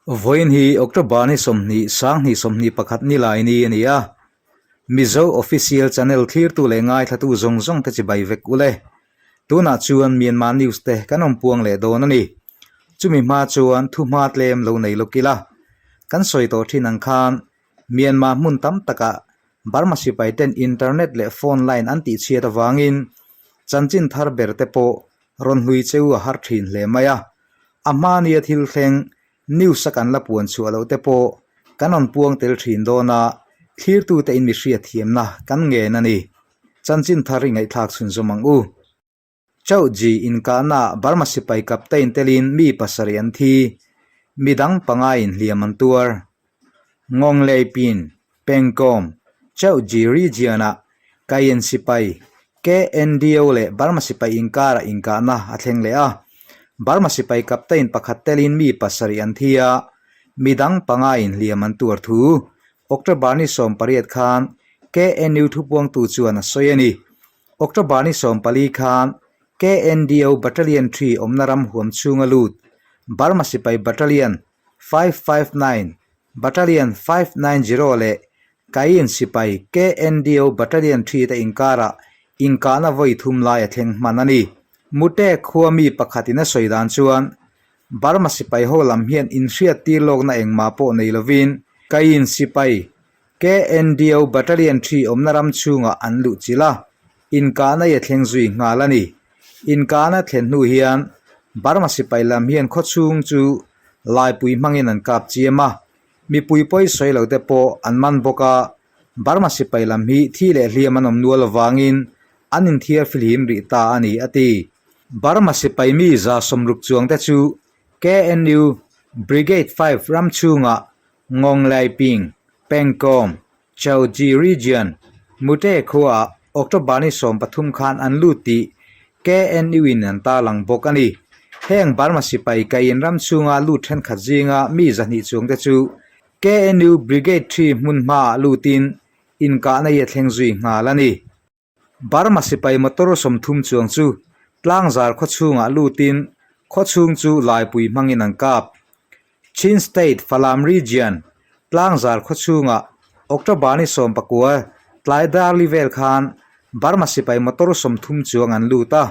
Vawiin hi October ni 20, 2021 ni lai ni a ni a. Mizo Official Channel thlirtu leh ngaithlatu zawng zawng te chibai vek ule. Tunah chuan Myanmar News te kan awm puang leh dawn a ni. Chumi hma chuan thu hma tlem lo nei lawk ila. Kan sawi tawh thin ang khan Myanmar hmun tam takah Burma sipai ten internet leh phone line an tihchhiat avangin chanchin thar ber te pawh rawn hlui cheu a har thin hle mai a. A hmania thil thleng news a kan la puan chhuah loh te pawh kan rawn puang tel thin dawn a, thlirtute in mi hriatthiamna kan ngen a ni. Chanchin thar i ngaihthlak chhunzawm ang u. Chauhji inkahnaah Burma sipai captain telin mi pasarih an thi, midang pangaiin hliam an tuar. Ngawngleipin, Pengkawm, Chauhji region-ah Kayin sipai, KNDO leh Burma sipai inkarah inkahna a thleng leh a. Burma sipai captain pakhat telin mi pasarih an thi a, midang pangaiin hliam an tuar thu October ni 18 khan KNU thupuangtu chuan a sawi a ni. October ni 14 khan KNDO Battalion 3 awmna ram huam chhunga lut Burma sipai Battalion 559, Battalion 590 leh Kayin sipai KNDO Battalion 3 te inkarah inkahna vawi thum lai a thleng hman a ni. Mute khua mi pakhatin a sawi dan chuan Burma sipai ho lam hian inhriat tir lawkna engmah pawh nei lovin Kayin sipai KNDO Battalion 3 awmna ram chhungah an luh chilh a, inkahna i a thleng zui nghal a ni. Inkahna thlen hnu hian Burma sipai lam hian khawchhung chu laipui hmangin an kap chiam a, mipui pawi sawi lo te pawh an man bawk a, Burma sipai lam hi thi leh hliam an awm nual avangin an inthiar fihlim rih ta a ni, a ti. Burma sipai mi 160 chuang te chu KNU Brigade 5 ram chhungah Ngawnglaiping, Pengkawm, Chauji Region, Mute khuaah October ni 13 khan an lut tih KNU in an tarlang bawk a ni. Heng Burma sipai kaiin ram chhunga lut thenkhat zinga mi 200 chuangte chu KNU Brigade 3 hmun hmaah lutin inkahna hi a thleng zui nghal a ni. Burma sipai motor 30 chuang chu tlangzar khawchhungah lutin khawchhung chu laipui hmangin an kap. Chin State Falam Region tlangzar khawchhungah October ni 19 tlai darli vel khan Burma sipai motor 30 chuang an lut a,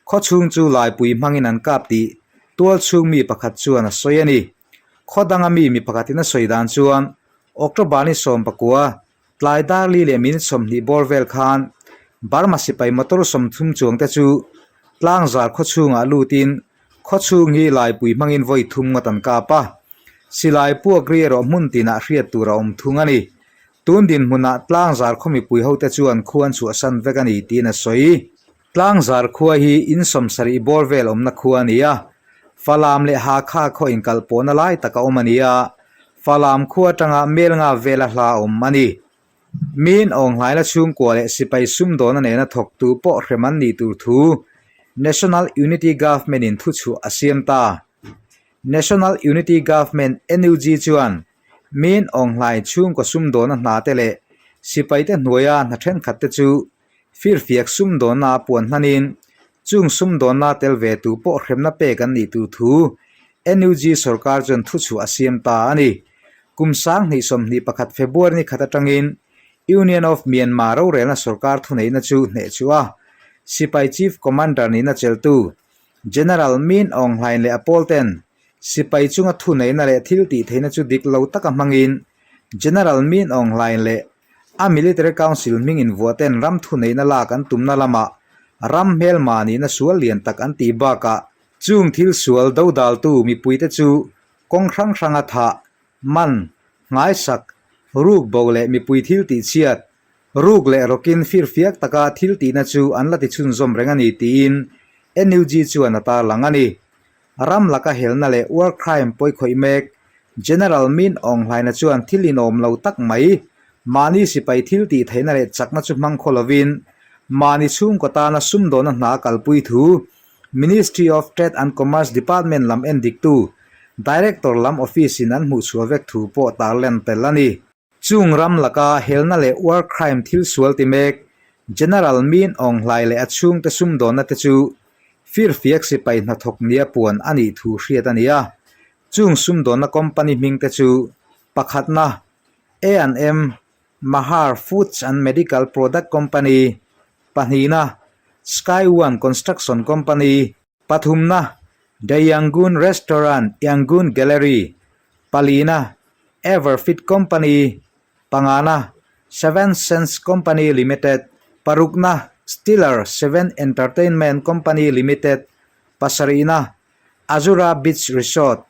khawchhung chu laipui hmangin an kap tih tualchhung mi pakhat chuan a sawi a ni. Khaw danga mi mi pakhatin a sawi dan chuan October ni 19 Tlai darli leh minute 20 bawr vel khan Burma sipai motor 30 chuang te chu tlangzar khawchhungah lutin khawchhung hi laipui hmangin vawi thum ngawt an kap a. Silai puak ri erawh hmun tinah hriat tur a awm thung a ni. Tun dinhmunah tlangzar khaw mipui hote chuan khu an chhuahsan vek a ni tiin a sawi. Tlangzar khua hi in 70 bawr vel awmna khua a ni a, Falam leh Hakha khaw inkalh pawhna lai tak a awm a ni a, Falam khua atanga mel nga vela hla awm a ni. Min awnghlaina chhungkua leh sipai sumdawna nena thawktu pawh hrem an nih tur thu National Unity Government in thuchhuah a siam ta. National Unity Government, NUG, chuan min awnghlai chhungkaw sumdawna hna te leh sipaite hnuaia hna thenkhat te chu Firfiak sumdawnna a puan hmanin chung sumdawnna tel ve tu pawh hremna pek an nih tur thu NUG sorkar chuan thuchhuah a siam ta a ni. Kum 2021 February ni khat atangin Union of Myanmar rorelna sorkar thuneihna chu hnehchhuah a, Sipai Chief Commander nihna cheltu General Min Aung Hlaing leh a pawl ten sipai chunga thuneihna leh thil tihtheihna chu dik lo taka hmangin General Min Aung Hlaing leh A Military Council hming invuah ten ram thuneihna lak an tumna lamah ram hmelma nihna sual lian tak an tih bakah chung thil sual dodaltu mipuite chu kawng hrang hranga thah, man, nghaisak, ruk bo leh mipui thil tihchhiat, ruk leh rawkin firfiak taka thil tihna chu an la tichhunzawm reng a ni tiin NUG chuan a tarlang a ni. Ram laka helna leh war crime pawikhawih mek General Min Aung Hlaina chuan thil inawm lo tak mai, mahni sipai thil tih theihna leh chakna chu hmang khaw lovin mahni chhungkaw tana sumdawna hna a kalpui thu Ministry of Trade and Commerce Department lam endiktu Director lam office in an hmuhchhuah vek thu pawh tarlan tel a ni. Chung ram laka helna leh war crime thil sual ti mek General Min Aung Hlaing leh a chhungte sumdawnna te chu firfiak sipai hnathawk nia puan a nih thu hriat a ni a. Chung sumdawnna company hming te chu pakhatna A and M Mahar Foods and Medical Product Company, pahnihna Sky One Construction Company, pathumna The Yangon Restaurant Yangon Gallery, palina Everfit Company, pangana Seven Sense Company Limited, parukna Stiller Seven Entertainment Company Limited, pasarihna Azura Beach Resort,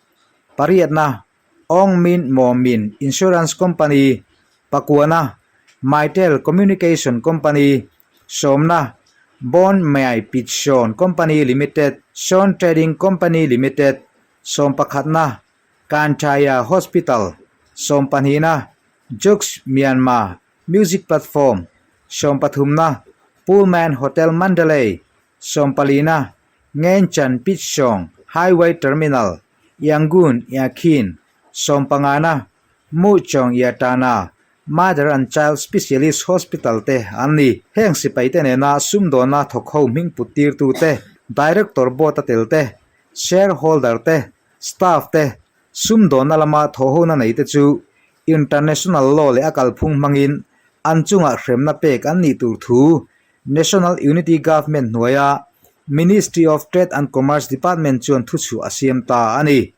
pariatna Aung Min Maw Min Insurance Company, pakuana Mytel Communication Company, sawmna Bon Myai Pit Shawn Company Limited, Shawn Trading Company Limited, sawmpakhatna Kanchaya Hospital, sawmpahnihna Jux Myanmar Music Platform, sawmpathumna Pullman Hotel Mandalay, sawmpalina Ngenchan Pitchong Highway Terminal, Yangon Yakhin, sawmpangana Muchong Yatana Mother and Child Specialist Hospital te an ni. Heng sipai te nena sumdawna thawk ho hming put tirtu te, Director Board a tel te, Shareholder te, Staff te, sumdawna lama thawhhona nei te chu International Law leh a kalphung hmangin an chungah hremna pek an nih tur thu National Unity Government hnuaia Ministry of Trade and Commerce Department chuan thuchhuah a siam ta a ni.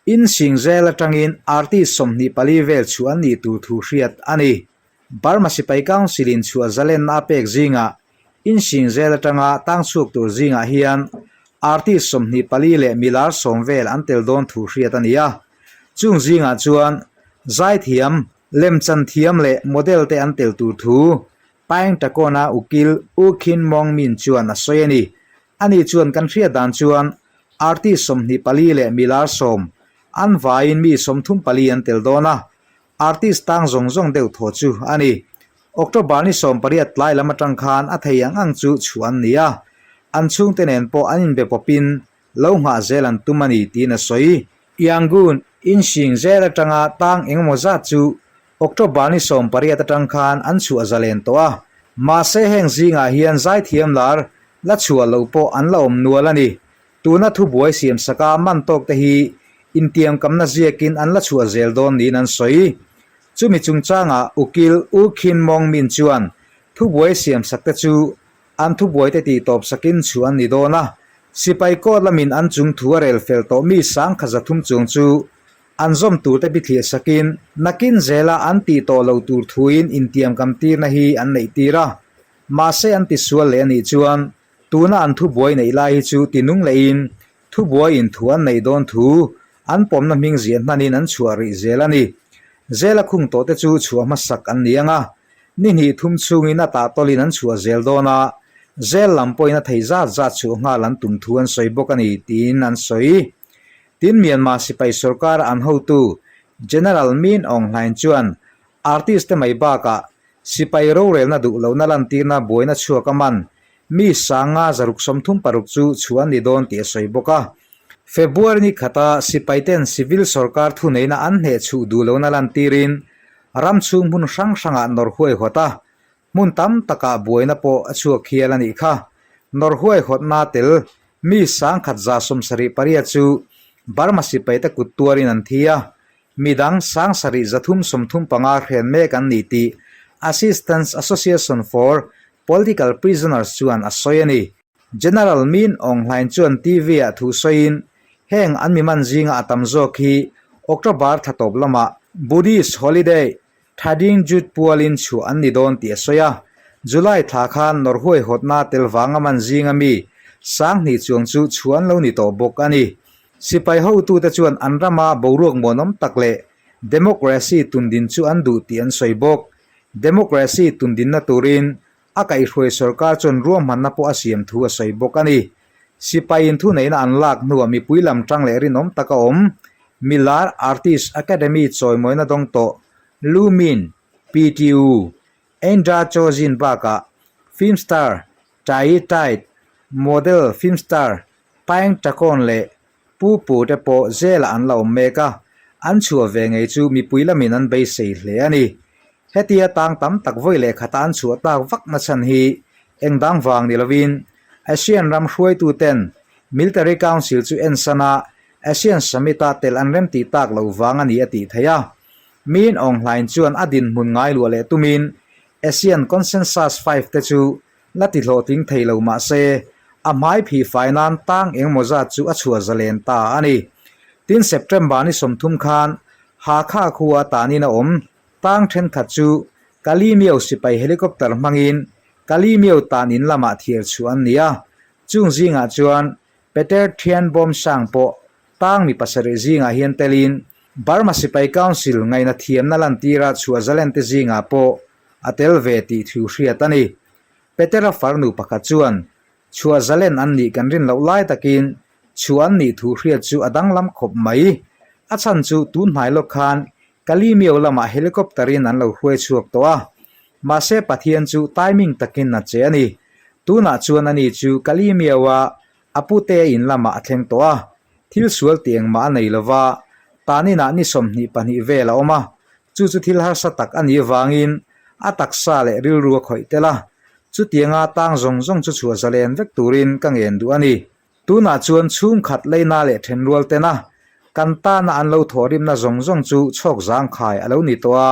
Insing zel atangin artist 24 vel chhuah an nih tur thu hriat a ni. Burma Sipai Council in chhuah zalenna a pek zingah insing zel atanga tang chhuak tur zingah hian artist 24 leh milar 10 vel an tel dawn thu hriat a ni a. Chung zingah chuan zaithiam, lemchan thiam leh model te an tel tur thu Paeng Takona ukil U Khin Mawng Min chuan a sawi a ni. Ani chuan kan hriat dan chuan artist 24 leh milar 10 an vaiin mi 34 an tel dawn a, artist tang zawng zawng deuh thaw chu a ni. October ni 18 tlai lam atang khan a thei ang ang chu chhuah an ni a, an chhungte nen pawh an inbe pawpin lo nghah zel an tum a ni tiin a sawi. Yangon, Insing zel atanga tang engemaw zat chu October ni 18 atang khan an chhuah zalen tawh a, mahse heng zingah hian zaithiam lar la chhuah loh pawh an la awm nual a ni. Tuna thubuai siam saka man tawk te hi intiamkamna ziakin an la chhuah zel dawn niin an sawi. Chumi chungchangah Ukil U Khin Mawng Min chuan thubuai siam sak te chu an thubuai te tih tawp sakin chhuah an ni dawn a, sipai court lamin an chung thu a rel fel tawh mi 1,300 chuang chu An zawm turte bithliah sakin nakin zela an tih tawh lo tur thuin intiamkam tirna hi an neih tir a. Mahse an tisual leh a nih chuan tuna an thubuai neih lai hi chu tinung lehin thubuai in thu an neih dawn thu an pawmna hming ziah hnanin an chhuah rih zel a ni. Zela khung tawhte chu chhuah hmasak an ni ang a, ni hnih thum chhungin a tahtawlin an chhuah zel dawn a, zel lam pawhin a thei zat zat chhuah nghal an tum thu an sawi bawk a ni tiin an sawi. Tin Myanmar sipai sorkara an hotu General Min Aung Hlaing chuan artist te mai bakah sipai rorelna duh lohna lantirna buaina chhuak a man mi 536 chu chhuah an ni dawn tih a sawi bawk a. February ni khata sipai ten civil sorkar thuneihna an hnehchhuh duh lohna lantirin ram chhung hmun hrang hrangah nawr huaihawt a, Hmun tam takah buaina pawh a chhuak hial a nih kha. Nawr huaihawtna tel mi 1178 chu Burma sipaite kut tuarin an thi a, midang 7335 hren mek an ni tih Assistance Association for Political Prisoners chuan a sawi a ni. General Min Aung Hlaing chuan TV-ah thu sawiin heng an mi man zinga a tam zawk hi October thla tawp lamah Buddhist holiday Thading Jut pualin chhuah an ni dawn tih a sawi a, July thla khan nawr huaihawtna tel vanga man zinga mi 2000 chuang chu chhuah an lo ni tawh bawk a ni. Sipai hotute chuan an rama boruak muanawm tak leh democracy tundin chu an duh tih an sawi bawk. Democracy tundinna turin a kaihhruai sorkar chuan ruahmanna pawh a siam thu a sawi bawk a ni. Sipaiin thuneihna an lak hnuah mipui lam tang leh rinawm taka awm Milar Artist Academy chawimawina dawng tawh Lu Min, PTU, Indra Chozin bakah film star Tae Tait, model film star Paeng Takon leh Pu Pu te pawh zelah an la awm mek a, an chhuah ve ngei chu mipui lamin an beisei hle a ni. Hetia tang tam tak vawi leh khata an chhuah tak vak na chhan hi engdang vang ni lovin ASEAN ram hruaituten Military Council chu ensan a. ASEAN Summit-a tel an remtih tak loh vang a ni a tih theih a. Min Aung Hlaing chuan a dinhmun ngailuah leh tumin ASEAN Consensus Five te chu la ti hlawhtling thei lo mah se, a hmai phih fai nan tang engemaw zat chu a chhuah zalen ta a ni. Tin, September ni 30 khan Hakha khua tanin a awm tang thenkhat chu Kalimio sipai helicopter hmangin Kalimio tan in lamah thiar chhuah an ni a, chung zingah chuan Peter Thian Bawm Sang pawh tang mi pasarih zingah hian telin Burma Sipai Council ngaihna thiamna lantira chhuah zalente zingah pawh a tel ve tih thu hriat a ni. Petera farnu pakhat chuan, Chhuah zalen an nih kan rin loh lai takin chhuah an nih thu hriat chu a danglam khawp mai. A chhan chu tun hnai lawk khan Kalimio lamah helicopter in an lo hruai chhuak tawh a. Mahse Pathian chu timing takin a che a ni. Tunah chuan ani chu Kalimio-a A pute in lamah a thleng tawh a, thil sual tih engmah a nei lo va, tan inah ni 22 vel a awm a, chu chu thil harsa tak a nih avangin a taksa leh rilru a khawih tel a, chutianga tang zawng zawng chu chhuah zalen vek turin ka ngen duh a ni. Tunah chuan chhungkhat leina leh thenrual tena kan tana an lo thawhrimna zawng zawng chu chhawk zangkhai a lo ni tawh a,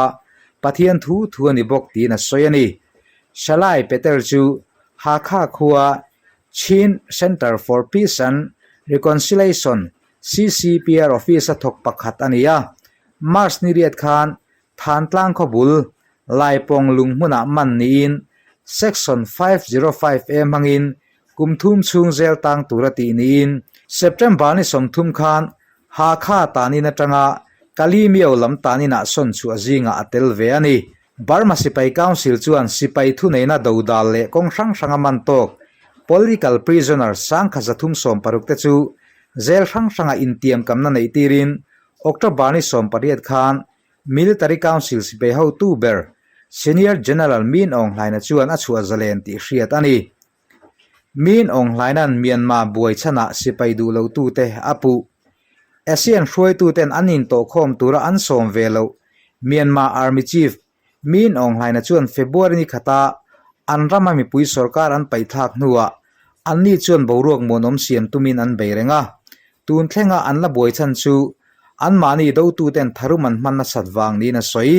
Pathian thu thu a ni bawk tiin a sawi a ni. Shalai Peter chu Hakha khua Chin Centre for Peace and Reconciliation, CCPR, office a thawk pakhat a ni a. March ni riat khan Thantlang khawbul Laipawng lung hmunah man niin Section 505 A hmangin kum thum chhung zel tang tur a tih niin September ni 30 khan Hakha tanin atanga Kalimio lam taninah sawn chhuah zingah a tel ve a ni. Burma Sipai Council chuan sipai thuneihna dodal leh kawng hrang hranga man tawk political prisoner 1360 te chu jail hrang hranga intiamkamna neih tirin October ni 18 khan Military Council sipai hotu ber Senior General Min Aung Hlaina chuan a chhuah zalen tih hriat a ni. Min Aung Hlaina'n Myanmar buai chhanah sipai duh lotute a puh. ASEAN hruaituten an intawhkhawm tura an sawm ve loh Myanmar Army Chief Min Aung Hlaina chuan February ni khata an rama mipui sorkar an paihthlak hnuah anni chuan boruak muanawm siam tumin an bei reng a. Tun thlenga an la buai chhan chu anmahni dotuten tharum an hman nasat vang niin a sawi.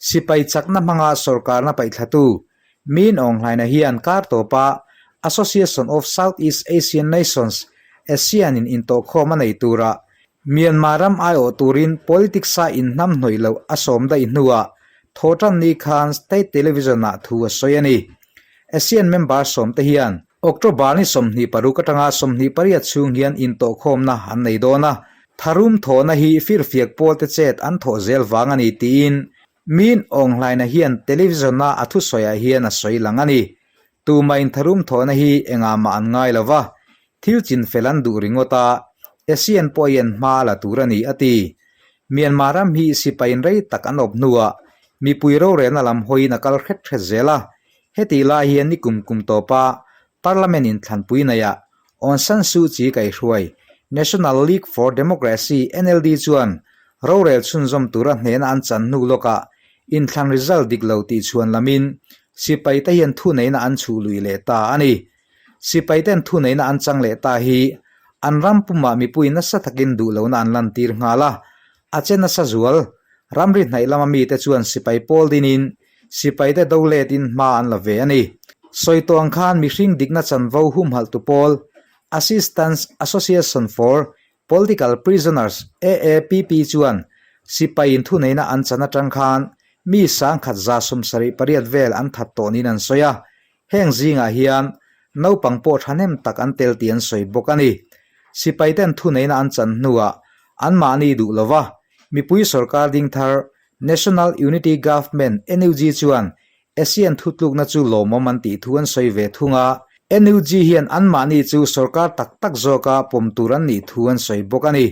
Sipai chakna hmanga sorkarna paihthlatu Min Aung Hlaina hian kar tawpa Association of Southeast Asian Nations, ASEAN, in intawhkhawm a nei turah Myanmar ram aiawh turin politics-a inhnamhnawih loh a sawm daih hnuah thawhtan ni khan state television-ah thu a sawi a ni. ASEAN member sawmte hian October ni 26 atanga 28 chhung hian intawhkhawmna an nei dawn a, tharum thawhna hi firfiak pawlte chet an thawh zel vang a ni tiin Min Aung Hlaina hian television-a a thusawiah hian a sawi lang a ni. Tumah in tharum thawhna hi engah mah an ngai lo va, thil chinfel an duh ringawt a, ASEAN pawh hian hma a la tur a ni, a ti. Myanmar ram hi sipaiin rei tak an awp hnuah mipui rorelna lam hawiin a kal hret hret zel a, Hetih lai hian ni kum kum tawpa Parliament in thlanpui neiah Aung San Suu Kyi kaihhruai National League for Democracy, NLD, chuan rorel chhunzawm tura hnehna an chan hnu lawkah inthlan result dik lo tih chhuan lamin sipaite hian thuneihna an chhuh lui leh ta a ni. Sipaiten thuneihna an chang leh ta hi an ram pumah mipui nasa takin duh lohna an lantir nghal a, a che nasa zual. Ramri hnaih lama mite chuan sipai pawl dinin Sipaite do letin hma an la ve a ni. Sawi tawh ang khan mihring dikna chanvo humhalhtu pawl Assistance Association for Political Prisoners, AAPP, chuan sipaiin thuneihna an chan atang khan mi 1178 vel an that tawh niin an sawi a. Heng zingah hian naupang pawh thahnem tak an tel tih an sawi bawk a ni. Sipaiten thuneihna an chan hnuah anmahni duh lova mipui sorkar ding thar National Unity Government, NUG, chuan ASEAN thutlukna chu lawmawm an tih thu an sawi ve thung a. NUG hian anmahni chu sorkar tak tak zawka pawm tur an nih thu an sawi bawk a ni.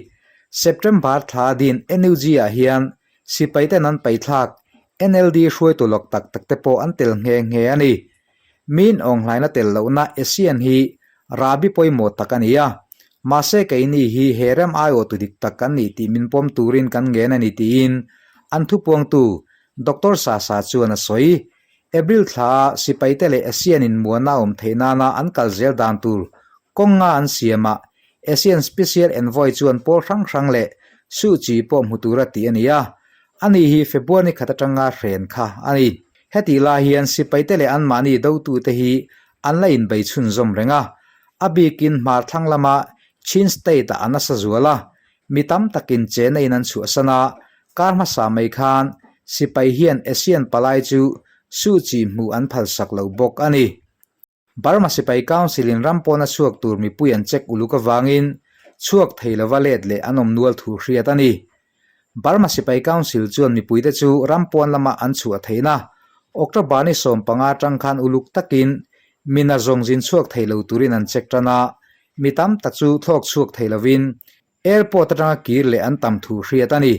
September thla din NUG-ah hian sipaiten an paithlak NLD hruaitu lawk tak tak te pawh an tel nghe nghe a ni. Min awnghlaina tel lohna ASEAN hi rahbi pawimawh tak a ni a, mahse keini hi he rem aiawhtu dik tak kan nih tih min pawm turin kan ngen a ni tiin an thupuangtu Doctor Sasa chuan a sawi. April thla a sipaite leh ASEAN in muana awm theih nana an kal zel dan tur kawnga an siamah. ASEAN Special Envoy chuan pawl hrang hrang leh Suu Kyi pawh hmu tura tih a ni a, ani hi February ni khat atanga hren kha a ni. Hetih lai hian sipaite leh anmahni dotute hi an la inbei chhunzawm reng a, a bikin hmar thlang lama Chin State-ah a nasa zual a, mi tam takin chena in an chhuahsan a, kar hmasa mai khan sipai hian ASEAN palai chu Suu Kyi hmuh an phalsak lo bawk a ni. Burma Sipai Council in ram pawna chhuak tur mipui an check uluk avangin chhuak thei lova let leh an awm nual thu hriat a ni. Burma Sipai Council chuan mipuite chu ram pawn lama an chhuah theihna October ni 15 atang khan uluk takin mina zawng zin chhuak thei lo turin an check tan a, mi tam tak chu thlawk chhuak thei lovin Airport atanga kir leh an tam thu hriat a ni.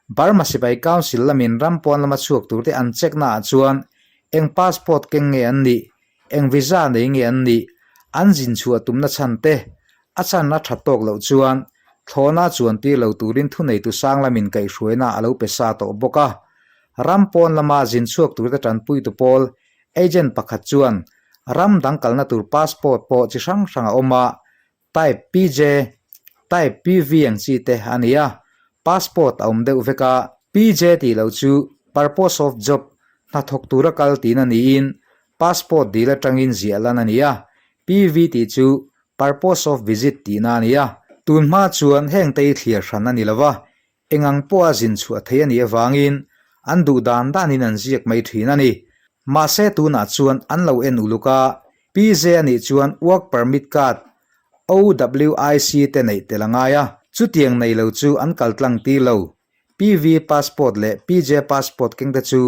Burma Sipai Council lamin ram pawn lama chhuak turte an check naah chuan eng passport keng nge an nih, eng visa nei nge an nih, an zin chhuah tumna chhan te, a chhan a that tawk loh chuan thlawhna chuan tir lo turin thuneitu sang lamin kaihhruaina a lo pe sa tawh bawk a. Ram pawn lama zin chhuak turte tanpuitu pawl agent pakhat chuan ram dang kalna tur passport pawh chi hrang hrang a awm a, Type PJ, Type PV ang chi te a ni a, passport a awm deuh vek a, PJ tih loh chu Purpose of Job, hnathawk tura kal tihna niin passport dil atangin ziah lan a ni a, PV tih chu Purpose of Visit tihna a ni a. Tun hma chuan heng te hi thliar hran a ni lo va, Eng ang pawha zin chhuah thei a nih avangin an duh dan danin an ziak mai thin a ni. Mahse tunah chuan an lo en uluk a, PJ a nih chuan Work Permit Card, OWIC, te neih tel a ngai a, chutiang nei lo chu an kal tlang tir lo. PV Passport leh PJ Passport kengte chu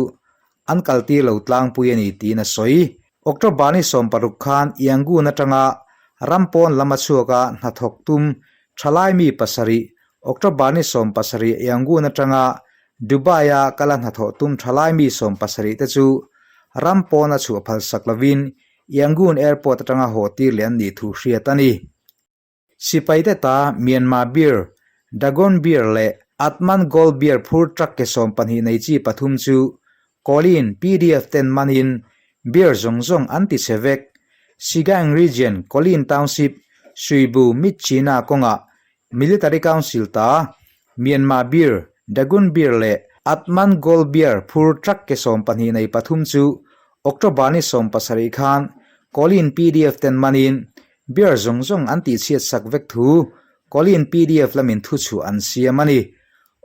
an kal tir lo tlangpui a ni tiin a sawi. October ni 16 khan Yangon atanga ram pawn lam a chhuak a hnathawk tum thalai mi pasarih October ni 17 Yangon atanga Dubai a kal a hnathawh tum thalai mi 70 te chu ram pawn a chhuah phalsak lovin Yangon Airport atanga haw tir leh an nih thu hriat a ni. Sipaite ta Myanmar Beer, Dagon Beer leh Atman Gold Beer phur truck ke 12 nei chi pathum chu Kawlin pdf ten manin beer zawng zawng an ti chhe vek. Sigaing Region, Kawlin Township, Suibu, Myitkyina kawngah Military Council ta Myanmar Beer, Dagon Beer leh Atman Gold Beer phur truck ke 12 nei pathum chu October ni 17 khan Kawlin pdf ten manin Beer zawng zawng an tihchhiat sak vek thu Kawlin pdf lamin thuchhuah an siam a ni.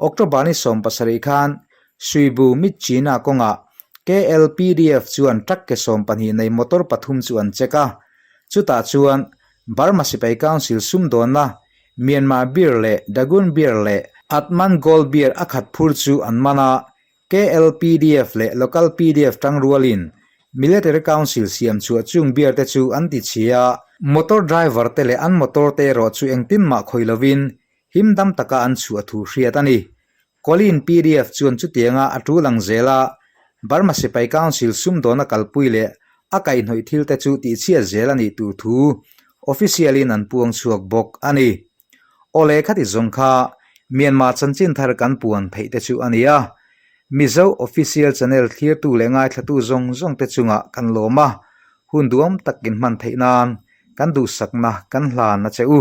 October ni 17 khan Suibu Myitkyina kawngah KLPDF chuan truck ke 12 nei motor pathum chu an check a. Chutah chuan Burma Sipai Council sumdawnna Myanmar Beer leh Dagun Beer leh Atman Gold Beer a khat phur chu an man a, KLPDF leh Local pdf tangrualin Military Council siam chhuah chung beer te chu an ti chhia a. Motor driver te leh an motor te erawh chu engtin mah khawih lovin him dam taka an chhuah thu hriat a ni. Kawlin pdf chuan chutianga a tul ang zel a, Burma Sipai Council sumdawna kalpui leh a kaihhnawih thil te chu tihchhiat zel a nih tur thu official in an puang chhuak bawk a ni. Awle khati zawng kha Myanmar chanchin thar kan puan theih te chu a ni a, Mizo Official Channel thlirtu leh ngaithlatu zawng zawng te chungah kan lawm a, hun duam takin hman theih nan kan duhsakna kan hlan a che u.